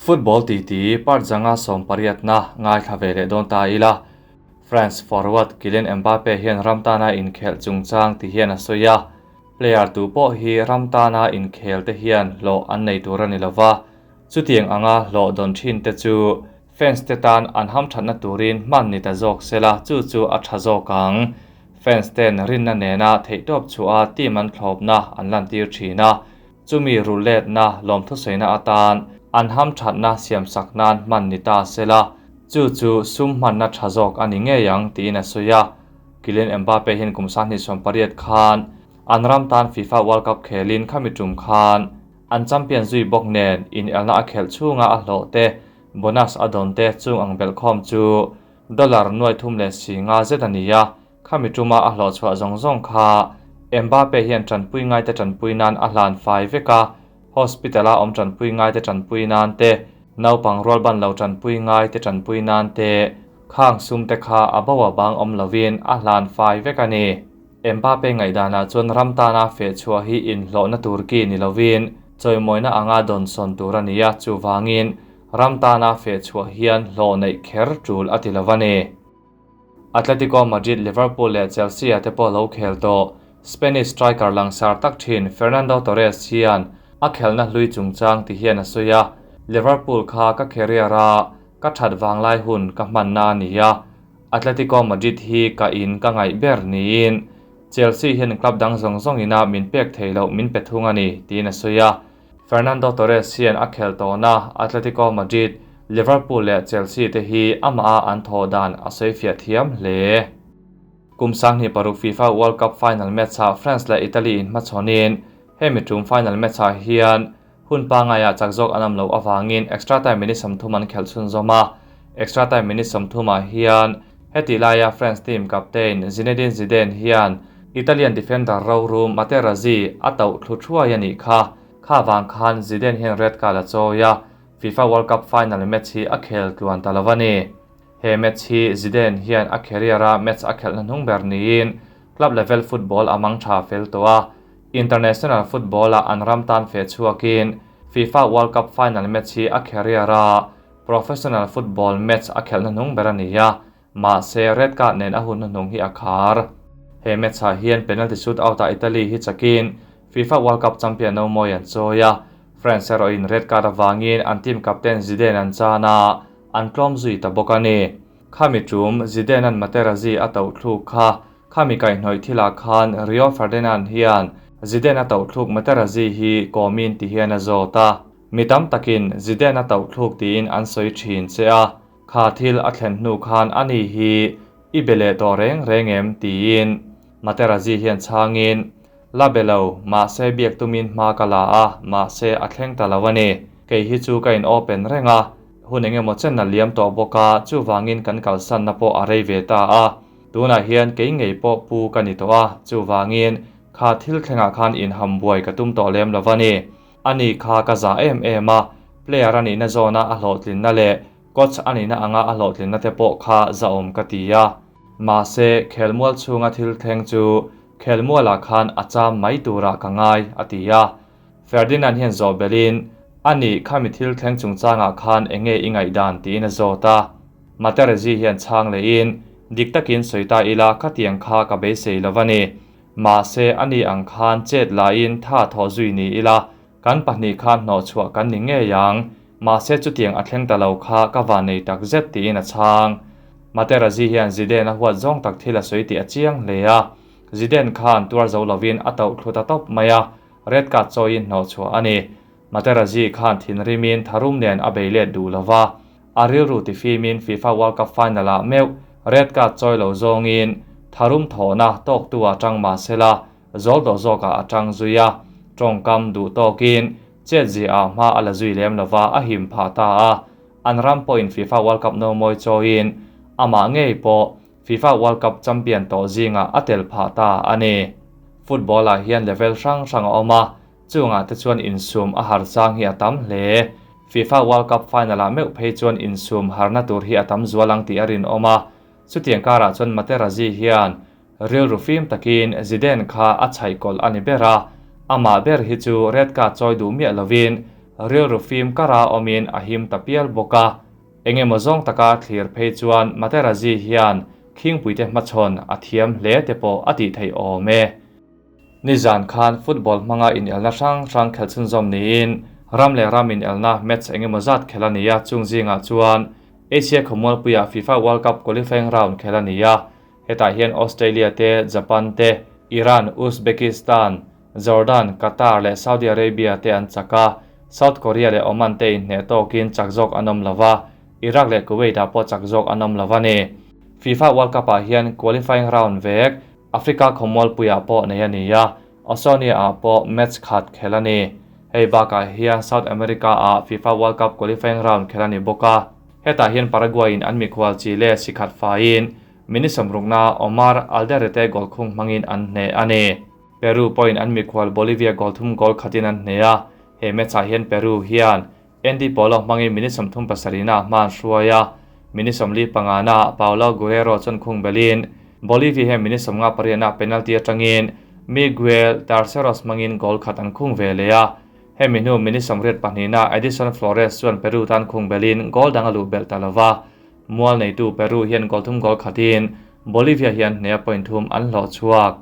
Football titi part zanga sawmpariatna ngaithla ve leh dawn ta ila. France forward Kylian Mbappe hian ram tana inkhelh chungchang ti hian a sawi a. Player tu pawh hi ram tana inkhel te hian hlawh an nei tur a ni lova. Chutiang anga hlawh dawn thin te chu fans te tan an hamthatna turin hman ni ta zawk sela chu chu a tha zawk ang. Fans ten rinna nena theihtawp chhuah team an thlawpna an lantir thin a. Chumi rulletna lawmthusaina atan an hamthatna siamsak nan hman ni ta sela chu chu sum hmanna tha zawk a ni ngei ang tiin a sawi a. Kylian Mbappe hian kum 28 khan an ram tan FIFA World Cup khelin khami tum khan an champion zui bawk nen inelna a khelh chhunga a hlawh te bonus a dawn te chung ang belhkhawm chu dollar nuai thum leh si nga zet a ni a. Khami tuma a hlawh chhuah zawng zawng kha Mbappe hian tanpui ngai te tanpui nan a hlan fai vek a, hospital a awm tanpui ngai te tanpui nan te, naupang rual ban lo tanpui ngai te tanpui nan te, khang sum te kha a bo a bang awm lovin a hlan fai vek a ni. Mbappe ngaihdanah chuan ram tana feh chhuah hi inhlawhna tur ki ni lovin chawimawina anga dawn sawn tur a ni a, chuvangin ram tana feh chhuah hian hlawh neih kher tul a ti lo a ni. Atletico Madrid, Liverpool leh Chelsea ah te pawh lo khel tawh. Spanish striker langsar tak thin Fernando Torres hian a khelna hlui chungchang ti hian a sawi a, Liverpool kha ka career a ka that vanglai hun ka hmanna a ni a, Atletico Madrid hi ka in ka ngaih ber niin Chelsea hian club dang zawng zawng ina min pek thei loh min pe thung a ni, tiin a sawi a. Fernando Torres hian a khel tawhna Atletico Madrid, Liverpool leh Chelsea te hi amah a an thawh dan a sawi fiah thiam hle. Kum 2006 FIFA World Cup final match-ah France leh Italy inhmachhawnin hemi tum final match-ah hian hun pangaiah chak zawk an awm loh avangin extra time minute 30 an khelh chhunzawm a. Extra time minute 30 ah hian heti laia France team captain Zinedine Zidane hian Italian defender roru Materazzi a tauh thlu thuai a nih kha. Kha vang khan Zidane hian red card a chawi a, FIFA World Cup final match hi a khel tluan ta lo a ni. He match hi Zidane hian a career a match a khelhna hnung ber niin club level football a mang tha fel tawh a. International football ah an ram tan fe chhuakin FIFA World Cup final match hi a career a professional football match a khelhna hnung ber a ni a, mahse red card nen a hun hnuhnung hi a khar. He match ah hian penalty shootout ah Italy hi chakin FIFA World Cup champion no mawi an chawi a, France erawhin red card avangin an team captain Zidane an chan a, an tlawm zui ta bawk a ni. Khami tum Zidane an Materazzi a tauh thluk kha khami kaihhnawih thilah khan Rio Ferdinand hian Zidane a tauh thluk Materazzi hi kawmin ti hian a zawt a. Mi tam takin Zidane a tauh thluk tiin an sawi thin che a, kha thil a thlen hnu khan ani hi i be leh tawh reng reng em tiin Materazzi hian chhangin la be lo, mahse biak tumin hma ka la a, mahse a thleng ta lo a ni. Kei hi chu ka in open reng a, hun engemaw chen a liam tawh bawk a, chuvangin kan kalsanna pawh a rei ve ta a. Tunah hian kei ngei pawh pu ka ni tawh a, chuvangin kha thil thlengah khan inham buai ka tum tawh lem lo a ni. Ani kha ka za em em a, player a nihna zawna a hlawhtlinna leh coach a nihna anga a hlawhtlinna te pawh kha zahawm ka ti a. Mahse, khelmual chhunga thil thleng chu khelmualah khan a cham mai turah ka ngai, a ti a. Ferdinand hian zawh belin, Ani, khami thil thleng chungchangah khan enge i ngaihdan? tiin a zawt a. Materazzi hian chhang lehin, Dik takin sawi ta ila khatiang kha ka beisei lo a ni. Mahse, ani ang khan chet laiin tha thawh zui ni ila, kan pahnih khan hnawh chhuah kan ni ngei ang. Mahse, chutiang a thleng ta lo kha ka van nei tak zet tiin a chhang. Materazzi hian Zidane a huat zawng tak thil a sawi tih a chiang hle a. Zidane khan tuar zo lovin a tauh thlu ta tawp mai a, red card chawiin hnawh chhuah a ni. Materazzi khan thinrimin tharum nen a bei let duh lova, a rilru tifimin FIFA World Cup final ah meuh red card chawi lo zawngin tharum thawhna tawktu ah tang mahsela zawl dawh zawkah a tang zui a, tawngkam duh tawkin chet zia ah hma a la zui lem lova a him phah ta a, an ram pawhin FIFA World Cup no mawi chawiin amah ngei pawh FIFA World Cup champion tawh zingah a tel phah ta a ni. Football ah hian level hrang hrang a awm a, chungah te chuan insum a har chang hi a tam hle. FIFA World Cup final ah meuh phei chuan insum harna tur hi a tam zual ang tih a rinawm a, chutiang karah chuan Materazzi hian rilru fim takin Zidane kha a chhaih kawlh a ni ber a, amah ber hi chu red card chawi duh miah lovin Rilru fim kara awmin a him ta pial bawk a. Eng emaw zawng taka thlir phei chuan Materazzi hian khingpuite hmachhawn a thiam hle te pawh a tih theih awm e. Nizan khan football hmanga inelna hrang hrang khelh chhunzawm niin ram leh ram inelna match eng emaw zat khelh a ni a, chung zingah chuan Asia khawmualpuiah FIFA World Cup qualifying round khelh a ni a, hetah hian Australia te, Japan te, Iran, Uzbekistan, Jordan, Qatar leh Saudi Arabia te an chak a, South Korea leh Oman te inhneh tawkin chak zawk an awm lo va, Iraq leh Kuwait ah pawh chak zawk an awm lo a ni. FIFA World Cup ah hian qualifying round vek Africa khawmualpuiah pawh nei a ni a, Oceania-ah pawh match khat khelh a ni. Hei bakah hian South America-ah FIFA World Cup qualifying round khelh a ni bawk a. Hetah hian Paraguay-in an mikhual Chile si khat faiin minute sawmrukna Omar Alderete goal khung hmangin an hneh a ni. Peru pawhin an mikhual Bolivia goal thum goal khatin an hneh a, he match-ah hian Peru hian Andy Polo hmangin minute 37 a hma an hruai a, minute 45 ah Paolo Guerrero chuan khung belin Bolivia hian minute 58 ah penalty atangin Miguel Terceros hmangin goal khat an khung ve leh a, hemi hnu minute 82 ah Edison Flores chuan Peru tan khung belin goal dang a luh belh ta lova, mual neitu Peru hian goal thum goal khatin Bolivia hian hneh a point thum an hlawh chhuak.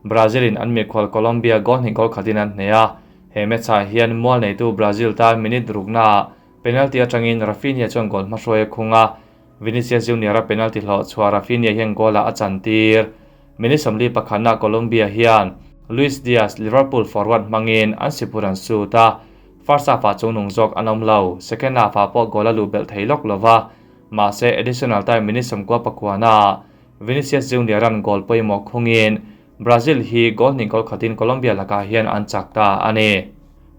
Brazil in an mikhual Colombia goal hnih goal khatin an hneh a, he match ah hian mual neitu Brazil tan minute ruknaah penalty atangin Raphinha chuan goal hmahruai a khung a, Vinicius Junior a penalty hlawh chhuah Raphinha hian goal ah a chantir. Minute 41 ah Colombia hian Luis Diaz Liverpool forward hmangin an sipur an sut a, first half ah chungnung zawk an awm lo, second half ah pawh goal a luh belh thei lawk lova, mahse additional time minute 99 ah Vinicius Junior-a'n goal pawimawh khungin Brazil hi goal hnih goal khatin Colombia lakah hian an chak ta a ni.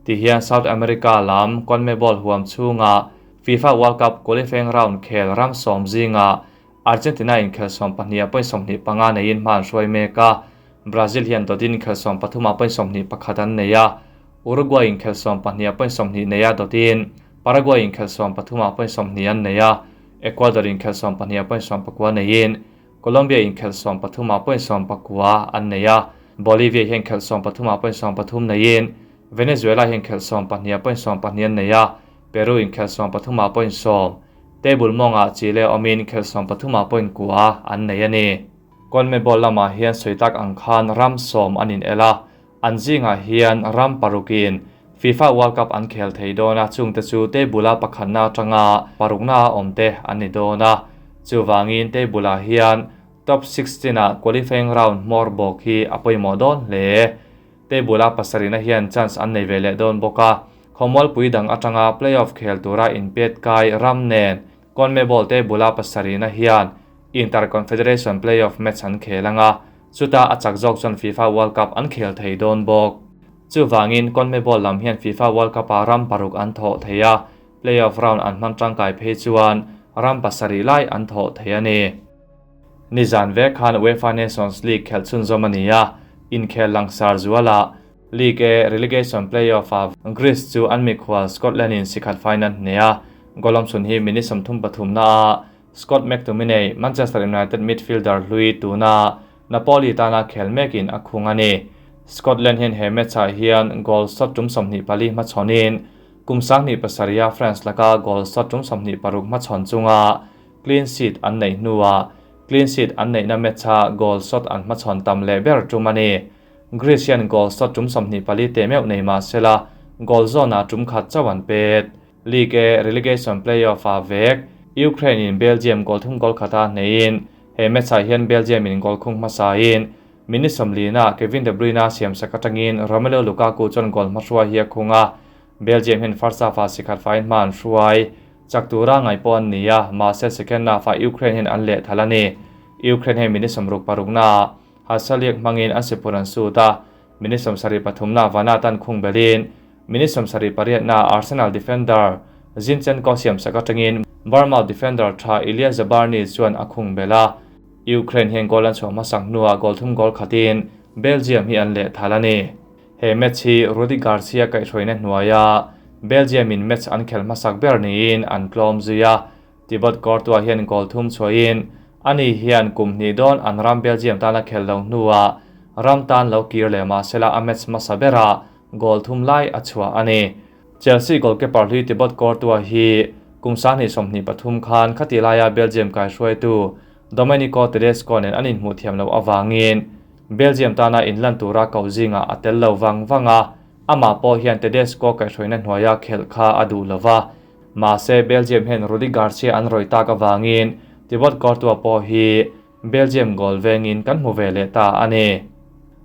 Tihian South America lam CONMEBOL huam chhunga FIFA World Cup qualifying round khel ram sawm zingah Argentina inkhel 12 ah point 25 neiin hma an hruai mek a, Brazil hian dawtin inkhel 13 ah point 21 an nei a, Uruguay inkhel 12 ah point 20 nei a dawtin Paraguay inkhel 13 ah point 20 an nei a, Ecuador inkhelh 12 ah point 19 neiin Colombia inkhelh 13 ah point 19 an nei a, Bolivia hian khelh 13 ah point 13 neiin Venezuela hian khelh 12 ah point 12 an nei a, Peru inkhelh 13 ah point 10, table mawngah Chile awmin khelh 13 ah point 9 an nei a ni. CONMEBOL lamah hian sawi tak ang khan ram sawm an inel a, An zingah hian ram parukin FIFA World Cup an khel thei dawn a, chungte chu table-a pakhatna atanga parukna a awmte an ni dawn a. Chuvangin table-ah hian top 16-ah qualifying round hmawr bawk hi a pawimawh dawn hle. Table-a pasarihna hian chance an nei ve leh dawn bawk a, khawmualpui dang atanga playoff khel tura inpet kai ram nen CONMEBOL table-a pasarihna hian Inter-Confederation playoff match an khel ang a, Chutah a chak zawk chuan FIFA World Cup an khel thei dawn bawk. Chuvangin CONMEBOL lam hian FIFA World Cup-ah ram paruk an thawh thei a, playoff round an hman tangkai phei chuan ram pasarih lai an thawh thei a ni. Nizan vek khan UEFA Nations League khelh chhunzawm a ni a, inkhel langsar zualah League A relegation playoff-ah Greece chu an mikhual Scotland-in sikhat faiin an hneh a, goal awmchhun hi minute 33 naah Scott McTominay, Manchester United midfielder hlui tuna Napoli tana khel mekin a khung a ni. Scotland hian he match-ah hian goal shot tum 24 hmachhawnin kum 27 a France laka goal shot tum 26 hmachhawn chunga clean sheet an neih hnuah clean sheet an neihna match-a goal shot an hmachhawn tam leh ber tum a ni. Greece hian goal shot tum 24 teh meuh nei mah sela goal zawnah tum khat chauh an pet. League A relegation playoff-ah vek Ukraine in Belgium goal thum goal khata hneiin he match-ah hian Belgium in goal khung hmasain minute 40 ah Kevin De Bruyne a siamsak atangin Romelu Lukaku chuan goal hmahruai hi a khung a, Belgium hian first half-ah sikhat faiin hma an hruai. Chak tura ngaih pawh an ni a, mahse second half-ah Ukraine hian an lehthal a ni. Ukraine hian minute 66 naah Hatsaliak hmangin an sipur an sut a, minute 73 naah Vanat an khung belin Minute 78 naah Arsenal defender Zinchenko siamsak atangin Bournemouth defender tha Ilya Zabarny chuan a khung belh a, Ukraine hian goal an chhuah hmasak hnuah goal thum goal khatin Belgium hi an lehthal a ni. He match hi Rudi Garcia kaihhruaina hnuaia Belgium in match an khelh hmasak ber niin an tlawm zui a, Thibaut Courtois hian goal thum chhuahin ani hian kum hnih dawn an ram Belgium tana khelh lo hnuah ram tan lo kir leh mahsela a match hmasa berah goal thum lai a chhuah a ni. Chelsea goalkeeper hlui Thibaut Courtois hi kum 2023 khan khati laia Belgium kaihruaitu Domenico Tedesco nen an inhmuh thiam loh avangin Belgium tana inlan tura koh zingah a tel lo vang vang a, amah pawh hian Tedesco kaihhruaina hnuaia khelh kha a duh lo va. Mahse, Belgium hian Rudi Garcia an rawih tak avangin Thibaut Courtois pawh hi Belgium goal vengin kan hmu ve leh ta a ni.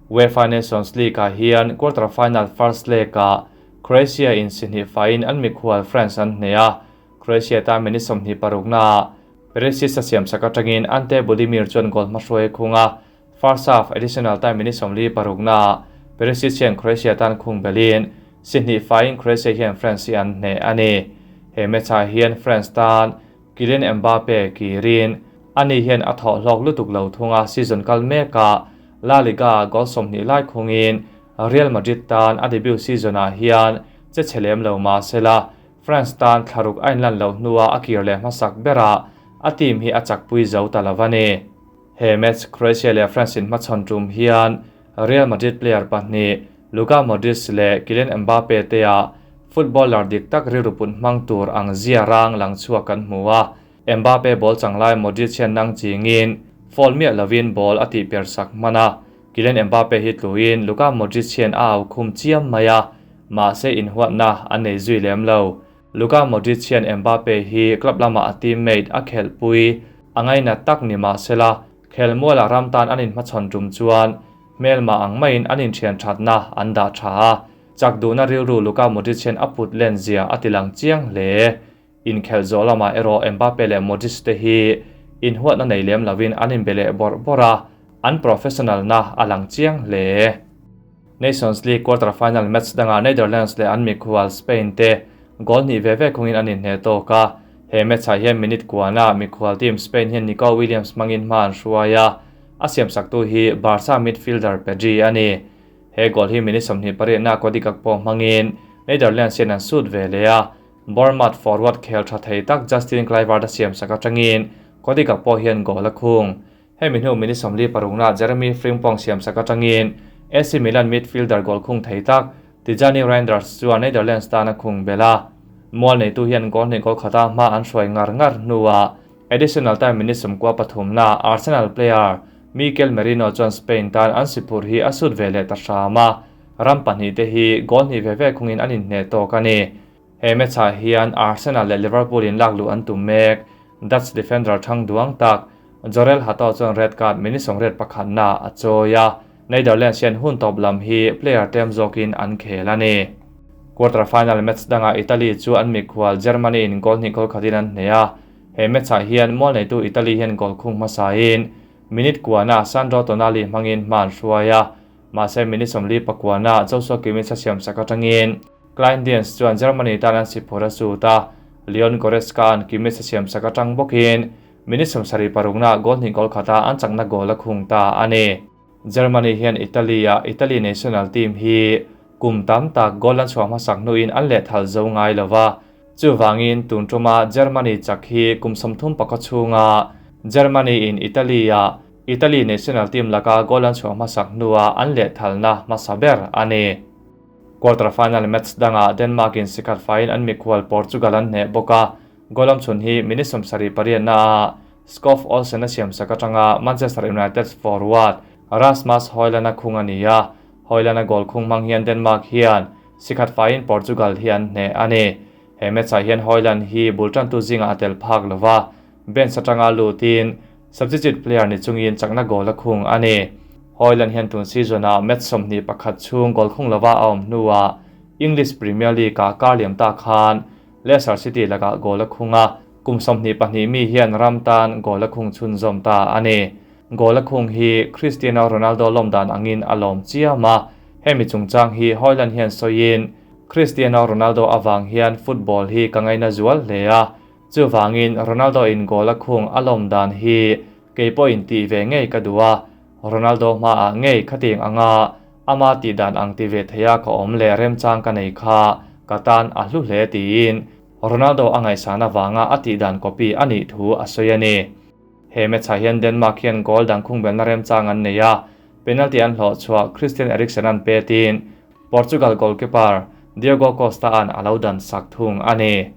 UEFA Nations League-ah hian quarter final first leg-ah Croatia in si hnih faiin an mikhual France an hneh a, Croatia tan minute 26 naah Perisic a siamsak atangin Ante Budimir chuan goal hmahruai a khung a, first half additional time minute 46 naah Perisic hian Croatia tan khung belin si hnih faiin Croatia hian France hi an hneh a ni. He match-ah hian France tan Kylian Mbappe kirin ani hian a thawh hlawk lutuk lo thunga season kal mekah La Liga goal 20 lai khungin Real Madrid tan a debut season-ah hian che chelem lo ma sela France tan thlaruk a inlan lo hnuah a kir leh hmasak berah a team hi a chakpui zo ta lovani. He match Croatia leh France in hmachhawn tum hian Real Madrid player pahnih Luka Modric leh Kylian Mbappe te a footballer dik tak rilru put hmang tur ang zia rang lang chhuak kan hmu a. Mbappe ball changlai Modric hian nang chingin foul miah lovin ball a tih per sak hmana Kylian Mbappe hi tluin Luka Modric hian a au khum chiam mai a mahse inhuatna an nei zui lem lo. Luka Modric hian Mbappe hi club lama a teammate a khelhpui angai na tak ni mahsela khelmuala ram tan an in hmachhawn tum chuan hmelma ang maiin an inthian thatna an dah tha a chak duhna rilru Luka Modric hian a put len zia a tilang chiang hle. Inkhelh zawh lamah erawh Mbappe leh Modric te hi inhuatna nei lem lovin an inbe leh bawrh bawrh a, an professional na a lang chiang hle. Nations League quarter final match dangah Netherlands leh an mikhual Spain te goal hnih ve ve khungin an inhne tawk a. He match-ah hian minute kuana mikhual team Spain hian Nico Williams hmangin hma an hruai a, a siamsaktu hi Barca midfielder Pedri a ni. He goal hi minute 28 na Cody Gakpo hmangin Netherlands hian an sut ve leh a. Bournemouth forward khel tha thei tak Justin Kluivert a siamsak atangin Cody Gakpo hian goal a khung. Hemi hnu minute 46 na Jeremy Frimpong siamsak atangin AC Milan midfielder goal khung thei tak Tijjani Reijnders chuan Netherlands tan a khung bela. Mual neitu hian goal hnih goal khata hma an hruai ngar ngar hnuah additional time minute 93 na Arsenal player Mikel Merino chuan Spain tan an sipur hi a sut ve leh ta hram a. Ram pahnih te hi goal hnih ve ve khungin an inhne tawk a ni. He match-ah hian Arsenal leh Liverpool in lak luh an tum mek. Dutch defender thang duang tak Jorrel Hato chuan red card minute 81 na a chawi a. Netherlands hian hun tawp lam hi player tem zawkin an khel a ni. Quarter final match dangah Italy chu an mikhual Germany in goal hnih goal khatin an hne a. He match-ah hian mual neitu Italy hian goal khung hmasain minute kuana Sandro Tonali hmangin hma an hruai a. Mahse minute 49 na Joshua Kimmich a siamsak atangin Kleindienst chuan Germany tan an sipur a sut a. Leon Goretzka an Kimmich a siamsak atang bawkin minute 76 na goal hnih goal khata an chakna goal a khung ta a ni. Germany hian Italy a Italy national team hi kum tam tak goal an chhuah hmasak hnuin an leh thal zo ngai lova. Chuwangin tun tuma Germany chak hi kum 34 chhunga Germany in Italy a Italy national team laka goal an chhuah hmasak hnuah an leh thalna hmasa ber a ni. Quarter final match dangah Denmark in sikhat fain an mikhual Portugal an hne bawk a. Goal am chhun hi minute 78 na a Skov Olsen a siamsak atanga Manchester United forward Rasmus Højlund a khung a ni a. Højlund a goal khung hmang hian Denmark hian sikhat fain Portugal hi an hne a ni. He match-ah hian Højlund hi bul tantu zinga a tel phak lova. Bench atanga lutin substitute player ni chungin chakna goal a khung a ni. Højlund hian tun season-a match 21 chhung goal khung lova a awm hnuah English Premier League a karliam ta khan Leicester City laka goal a khung a. Kum 22 mi hian ram tan goal a khung chhun zawm ta a ni. Goal a khung hi Cristiano Ronaldo lawm dan angin a lawm chiam a. Hemi chungchang hi Højlund hian sawiin Cristiano Ronaldo awang hian football hi ka ngaina zual hle a. Chuwangin Ronaldo in goal a khung a lawm dan hi keipawh in ti ve ngei ka duh a. Ronaldo hma a ngei khating anga ama ti dan ang ti ve theia ka awm leh remchang ka nei kha ka tan a hlu hle tiin Ronaldo a ngaihsan awanga a tih dan copy a nih thu a sawi a ni. He match-ah hian Denmark hian goal dang khung belna remchang an nei a. Penalty an hlawh chhuah Christian Eriksen an petin Portugal goalkeeper Diogo Costa-a'n a lo dan sak thung a ni.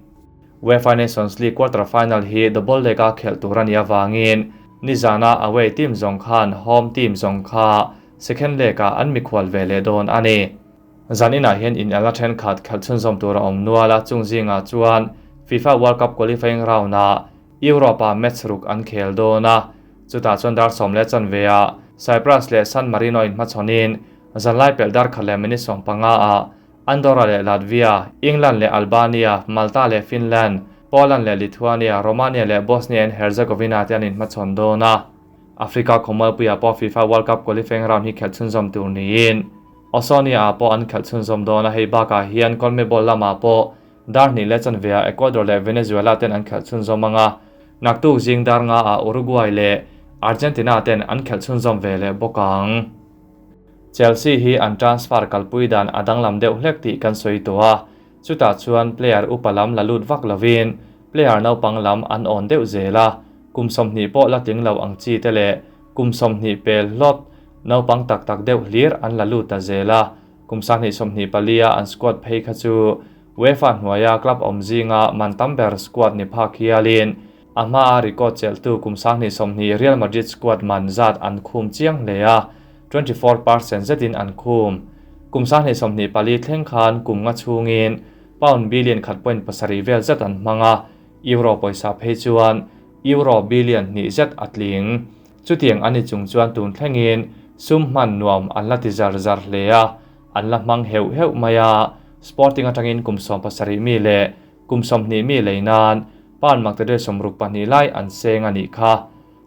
UEFA Nations League quarter-final hi double leg-a khelh tur a nih avangin nizana away team zawng khan home team zawng kha second leg-ah an mikhual ve leh dawn a ni. Zaninah hian inelna thenkhat khelh chhunzawm tur a awm nual a, chung zingah chuan FIFA World Cup qualifying round-ah Europe-ah match ruk an khel dawn a, chutah chuan dar 10 leh chanve ah Cyprus leh San Marino inhmachhawnin zanlai pelh dar khat leh minute 15 ah Andorra leh Latvia, England leh Albania, Malta leh Finland, Poland leh Lithuania, Romania leh Bosnia and Herzegovina te an inhmachhawn dawn a. Africa khawmualpuiah pawh FIFA World Cup qualifying round hi khelh chhunzawm tur niin Oceania ah pawh an khelh chhunzawm dawn a, hei bakah hian CONMEBOL lamah pawh dar 2 leh chanve ah Ecuador leh Venezuela ten an khelh chhunzawm anga, naktuk zing dar 5 ah Uruguay leh Argentina ten an khelh chhunzawm ve leh bawk ang. Chelsea hi an transfer kalpui dan a danglam deuh hlek tih kan sawi tawh a, chutah chuan player upa lam la lut vak lovin player naupang lam an awn deuh zel a, kum 20 pawh la tling lo ang chi te leh kum 20 pel hlawt naupang tak tak deuh hlir an la lut ta zel a, kum 2024 a an squad phei kha chu UEFA hnuaia club awm zinga man tam ber squad ni phak hialin a hmaa record chelhtu kum 2020 Real Madrid squad man zat an khum chiang hle a, 24% zetin an khum. Kum 2024 thleng khan kum nga chhungin pound billion 1.7 vel zet an hmang a, euro pawisa phei chuan euro billion 2 zet a tling. Chutiang ani chung chuan tun thlengin sum hman nuam an la ti zar zar hle a, an la hmang heuh heuh mai a. Sporting atangin kum 17 mi leh kum 20 mi lei nan pound maktaduai 62 lai an seng a nih kha.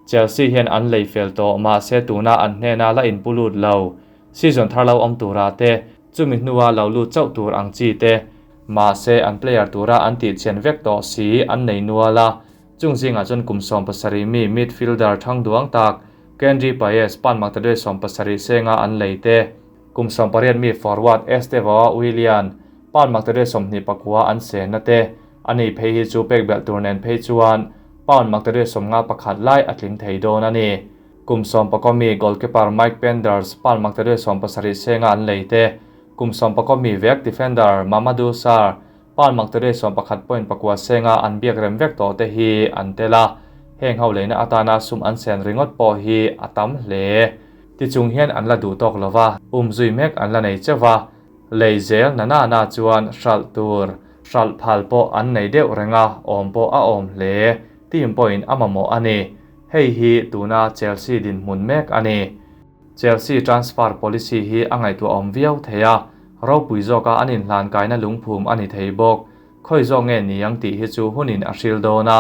Chelsea hian an lei fel tawh mahse tuna an hnena la inpulut lo season thar lo awm tura te chumi hnuah lo lut chauh tur ang chi te mahse an player tura an tih chian vek tawh si an nei nual a, chung zingah chuan kum 17 mi midfielder thang duang tak Kendry Paez pound maktaduai 70 senga an lei te, kum 18 mi forward Estevao Willian pound maktaduai 29 an sen na te, ani phei hi chu pek belh tur nen phei chuan pound maktaduai 51 lai a tling thei dawn a ni. Kum 19 mi goalkeeper Mike Penders pound maktaduai 70 senga an lei te, kum 19 mi vek defender Mamadou Sarr pound maktaduai 11.9 senga an biak rem vek tawh te hi an tel a, heng ho leina atana sum an sen ringawt pawh hi a tam hle. Ti chung hian an la duh tawk lova, umzui mek an la nei cheuva, lei zel na na na chuan hralh tur hralh phal pawh an nei deuh renga, awm pawh a awm hle, team pawhin a mamawh a ni. Hei hi tuna Chelsea dinhmun mek a ni. Chelsea transfer policy hi a ngaihtuah awm viau thei a, ropui zawka an inhlan kaina lungphum a ni thei bawk. Khawi zawk nge niang tih hi chu hunin a hril dawn a,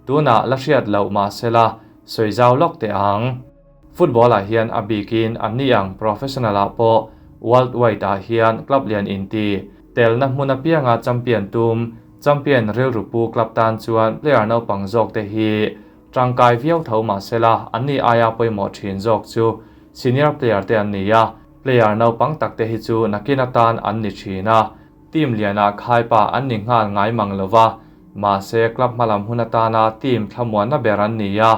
tuna la hriat loh mahsela sawi zau lawk teh ang. Football ah hian a bikin an ni ang professional ah pawh worldwide ah hian club lian inti telna hmun apianga champion tum champion rilru pu club tan chuan player naupang zawk te hi tangkai viau tho mahsela an ni aia pawimawh thin zawk chu senior player te an ni a, player naupang tak te hi chu nakin atan an ni thin a, team lianah khaipa an ni nghal ngai mang lova, mahse club hmalam hun atana team thlamuanna ber an ni a,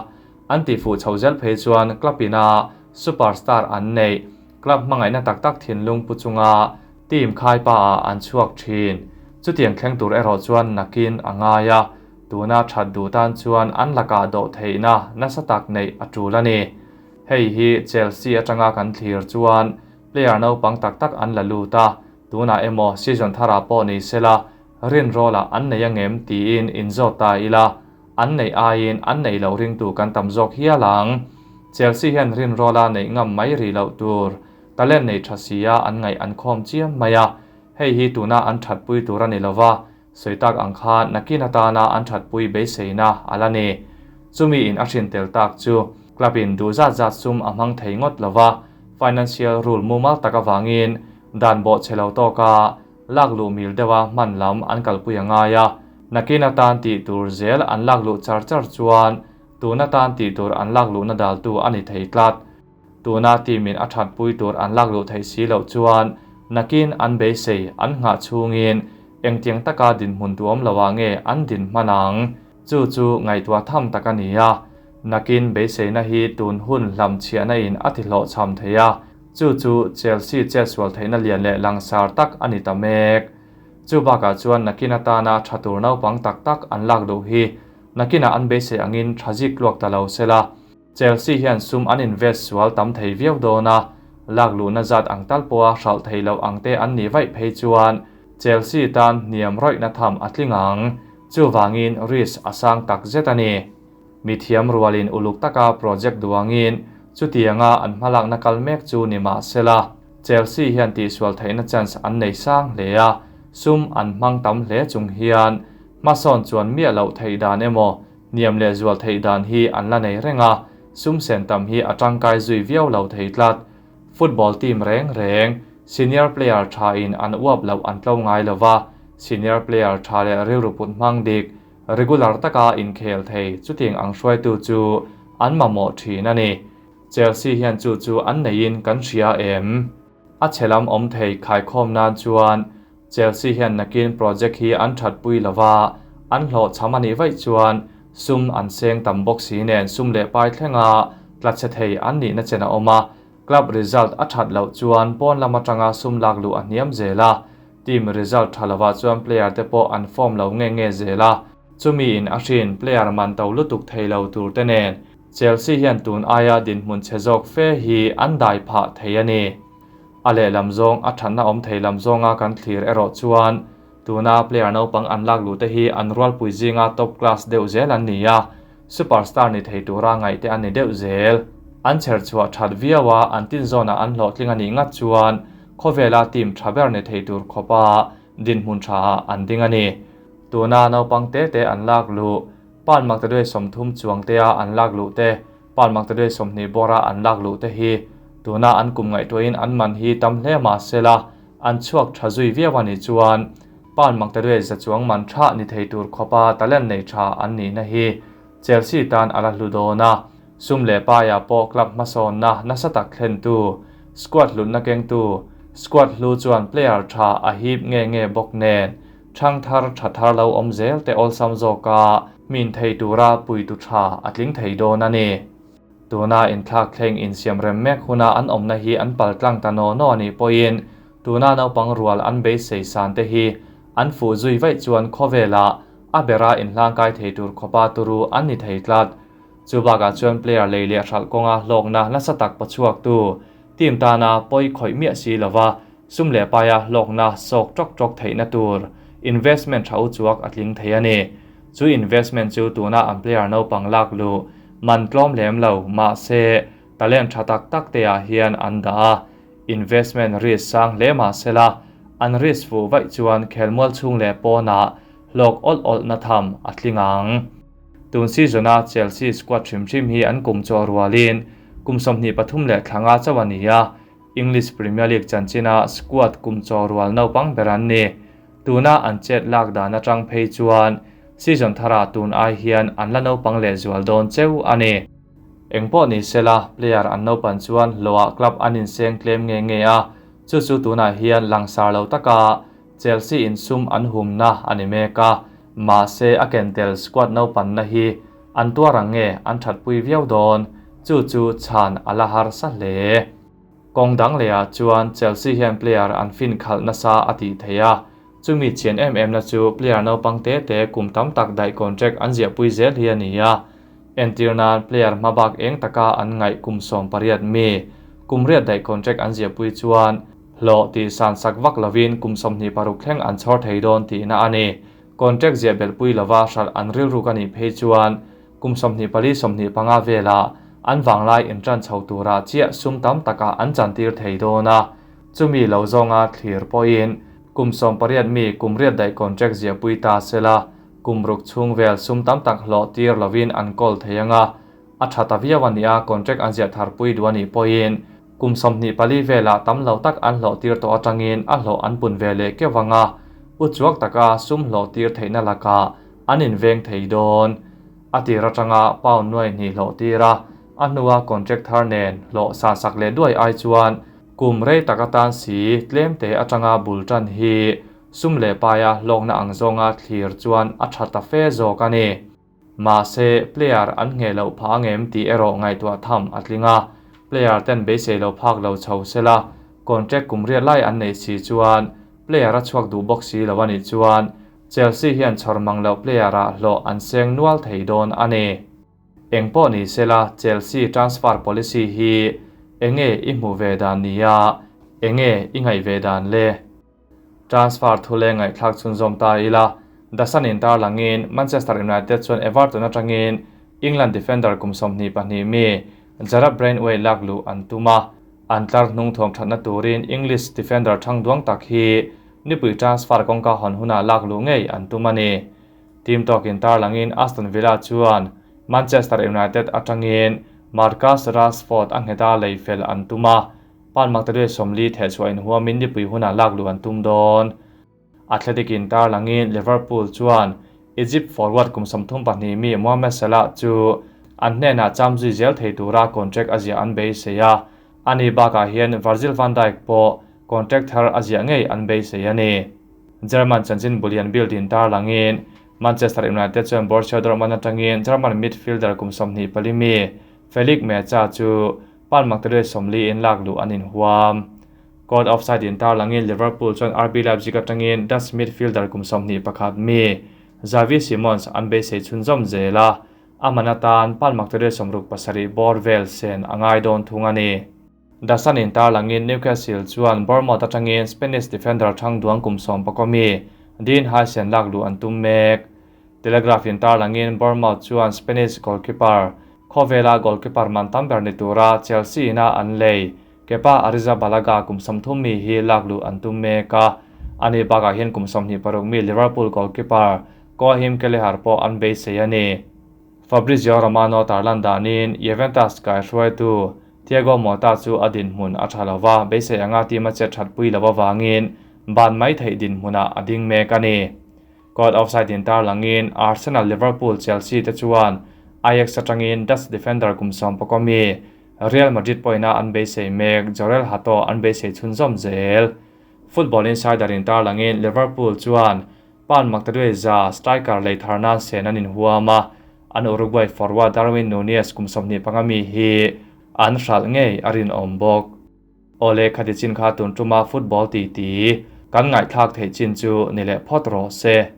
an ti fu chho zel phei chuan club ina superstar an nei club hmangaihna tak tak thinlung pu chunga team khaipa ah an chhuak thin. Chutiang thleng tur erawh chuan nakin a ngai a, tuna that duh tan chuan an lakah dawh theihna nasa tak neih a tul a ni. Hei hi Chelsea atanga kan thlir chuan player naupang tak tak an la lut a, tuna emaw season thara pawh ni sela rin rola an nei angem tiin inzawt ta ila, an nei aiin an nei lo ringtu kan tam zawk hialang. Chelsea hian rin rola nei ngam mai ri lo tur talent nei tha sia an ngaih an khawm chiam mai a, hei hi tuna an that pui tur ani lova, sawi tak ang kha nakin atana an that pui beiseina ala ni. Chumi in a hrin tel tak chu club in du zat zat sum a hmang thei ngawt lova, financial rule mumal tak awangin dan bo chhelo tawka lak lu mil dewa hman lam an kalpui angai a, nakin atan ti tur zel an lak lu char char chuan tuna tan ti tur an lak lu na dal tu ani thei tlat. Tuna team in a that pui tur an lak lu thei si lo chuan nakin an beisei an ngah chhungin engtiang taka dinhmun tuam lowa nge an din hmanang chu chu ngaihtuah tham tak ani a, nakin beiseina hi tun hun hlam chhiahna in a ti hlawh cham thei a, chu chu Chelsea che sual theihna lian leh langsar tak ani ta mek. Chu bakah chuan nakin atana tha tur naupang tak tak an lak duh hi nakinah an beisei angin tha zik tluak ta lo sela. Chelsea hian sum an invest sual tam thei viau dawn a, lak luhna zat ang tal pawha hralh thei loh ang te an nih vaih phei chuan Chelsea tan hniam rawihna tham a tling ang. Chuvangin risk a sang tak zet a ni. Mithiam rualin uluk taka project duangin chutianga an hmalakna kal mek chu ni mah sela, Chelsea hian tihsual theihna chance an nei sang hle a, sum an hmang tam hle chung hian hmasawn chuan miah loh theih dan emaw hniam leh zual theih dan hi an la nei reng a, sum sen tam hi a tangkai zui viau lo thei tlat. Football team reng reng senior player tha in an uap loh an tlo ngai lova, senior player tha leh rilru put hmang dik Regular taka inkhel thei chutiang ang hruaitu chu an mamawh thin a ni. Chelsea hian chu chu an neiin kan hria em? A chhe lam awm thei khaikhawm nan chuan Chelsea hian nakin project hi an thatpui lova, an hlawhchham a nih vaih chuan sum an seng tam bawk si nen sum leh pai thlenga tla chhe thei an nihna chen a awm a, club result a that loh chuan pawn lam atanga sum lak luh a hniam zel a, Team result tha lovah chuan player te pawh an form lo nge nge zel a, chumi in a hrin player man to lutuk thei lo tur te nen Chelsea hian tun aia dinhmun chhe zawk fe hi an dai phah thei a ni. A lehlam zawng a thatna awm thei lam zawnga kan thlir erawh chuan tuna player naupang an lak luh te hi an rualpui zinga top class deuh zel an ni a, superstar ni thei tura ngaih te an ni deuh zel. An chher chhuah that viau a, an tin zawnah an hlawhtling a nih ngat chuan khawvela team tha ber ni thei tur khawpa dinhmun tha ah an ding a ni. Tuna naupang te te an lak luh, Pan Maktaduai 30 chuang te a an lak luh te, Pan Maktaduai 20 bawra an lak luh te hi tuna an kum ngaihtuahin an man hi tam hle mah sela an chhuak tha zui viau a nih chuan Pan Maktaduai 100 chuang man tha ni thei tur khawpa talent nei tha an nihna hi Chelsea tan a la hlu dawn a, sum leh paiah pawh club hmasawnna nasa tak thlentu, squad hlutna kengtu, squad hlu chuan player tha a hip nge nge bawk nen thang thar tha thar lo awm zel te awlsam zawka hmin thei tura puitu tha a tling thei dawn a ni. Tuna inthlak thleng insiam rem mek huna an awmna hi an pal tlang ta naw naw a nih pawhin tuna naupang rual an beisei san te hi an fuh zui vaih chuan khawvelah a bera inhlangkai thei tur khawpa turu an ni thei tlat. Chu bakah chuan player lei leh hralh kawnga hlawkna nasa tak pawchhuaktu team tana pawi khawih miah si lova sum leh paia hlawkna sawk tawk tawk theihna tur investment tha u chuak a tling thei a ni. Chu investment chu tuna an player naupang lak luh man tlawm lem lo mahse talent tha tak tak te ah hian an dah a, investment risk sang hle mahsela an risk fuh vaih chuan khelmual chhung leh pawnah hlawk awlh awlh na tham a tling ang. Tun season a Chelsea squad hrim hrim hi an kum chaw rualin kum 23 leh thla nga chauh a ni a, English Premier League chanchina squad kum chaw rual naupang ber an ni. Tuna an chet lak dan atang phei chuan season thara tun ai hian an la naupang leh zual dawn cheu a ni. Engpawh ni sela player an naupan chuan hlawhah club an inseng tlem nge nge a, chu chu tunah hian langsar lo taka Chelsea in sum an humna a ni mek a, mahse a kentel squad naupanna hi an tuar ang nge an thatpui viau dawn, chu chu chhan a la harsa hle. Kawng dang lehah chuan Chelsea hian player an fin khalh nasa a tih theih a, chumi chian em em na chu player naupang te te kum tam tak daih contract an ziahpui zel hi a ni a. Entir nan player hmabak eng taka an ngaih kum 18 mi kum riat daih contract an ziahpui chuan hlawh tih san sak vak lovin kum 26 thleng an chhawr thei dawn tihna a ni. Contract ziah belhpui lova hralh an rilruk a nih phei chuan kum 24 25 vela an vanglai intran chho tura chiah sum tam taka an chantir thei dawn a, chumi lo zawnga thlir pawhin kum 18 mi kum riat daih contract ziahpui ta sela kum ruk chhung vel sum tam tak hlawh tir lovin an kawl thei anga a tha ta viau a ni a, contract an ziah tharpui duh a nih pawhin kum 24 vela tam lo tak an hlawh tir tawh atangin a hlawh an pun ve leh keuh anga u chuak taka sum hlawh tir theihna laka an inveng thei dawn. A tir atanga pound nuai hnih hlawh tir a, a hnua contract thar nen hlawh san sak leh duai ai chuan kum rei tak atan si tlem te atanga bul tan hi sum leh paia hlawkna ang zawnga thlir chuan a tha ta fe zawk a ni. Mahse player an nge loh phah angem tih erawh ngaihtuah tham a tling a, player ten beisei lo phak lo chho sela contract kum riat lai an nei si chuan Player a chhuak duh bawk si lo a nih chuan Chelsea hian chhawr mang loh player ah hlawh an seng nual thei dawn a ni. Eng pawh ni sela Chelsea transfer policy hi enge i hmuh ve dan nia, enge i ngaih ve dan le? Transfer thu leng ngaihthlak chhunzawm ta ila, The Sun in tarlangin Manchester United chuan Everton atangin England defender kum 22 mi Jarrad Branthwaite lak luh an tum a, an tlar hnung thuam thatna turin English defender thang duang tak hi nipui transfer kawngka hawn hunah lak luh ngei an tum a ni. Team tawkin tarlangin Aston Villa chuan Manchester United atangin Marcus Rashford a ngheta lei fel an tum a, pan maktaduai 40 thehchhuah inhuamin nipui hunah lak luh an tum dawn. Athletic in tarlangin Liverpool chuan Egypt forward kum 32 mi Mohamed Salah chu an hnenah cham zui zel thei tura contract a ziah an beisei a, ani bakah hian Virgil van Dijk pawh contract thar a ziah ngei an beisei a ni. German chanchin bulian Bild in tarlangin Manchester United chuan Borussia Dortmund atangin German midfielder kum 24 mi Felix Meza chu pan maktaduai 40 in lak luh an inhuam. Caught offside in tarlangin Liverpool chuan RB Leipzig atangin Dutch midfielder kum 21 mi Xavi Simons an beisei chhunzawm zela a man atan pan maktaduai 67 bawr vel sen a ngai dawn thung a ni. The Sun in tarlangin Newcastle chuan Bournemouth atangin Spanish defender thang duang kum 11 mi Dean Huijsen lak luh an tum mek. Telegraph in tarlangin Bournemouth chuan Spanish goalkeeper khawvela goalkeeper man tam ber ni tura Chelsea ina an lei Kepa Arrizabalaga kum 30 mi hi lak luh an tum mek a, ani bakah hian kum 26 mi Liverpool goalkeeper Caoimhin Kelleher pawh an beisei a ni. Fabrizio Romano tarlan danin Juventus kai hruaitu Thiago Motta chu a dinhmun a tha lova, beisei anga team a chet that pui lo awangin ban mai theih dinhmunah a ding mek a ni. Caught offside in tarlangin Arsenal, Liverpool, Chelsea te chuan Ajax atangin Dutch defender kum 11 mi Real Madrid pawhina an beisei mek Jorrel Hato an beisei chhunzawm zel. Football Insider in tarlangin Liverpool chuan pan maktaduai za striker lei tharnan sen an inhuam a, an Uruguay forward Darwin Nunez kum 25 mi hi an hral ngei a rinawm bawk. Ole khati chin kha tun tuma football ti ti kan ngaihthlak theih chin chu ni leh phawt rawh se.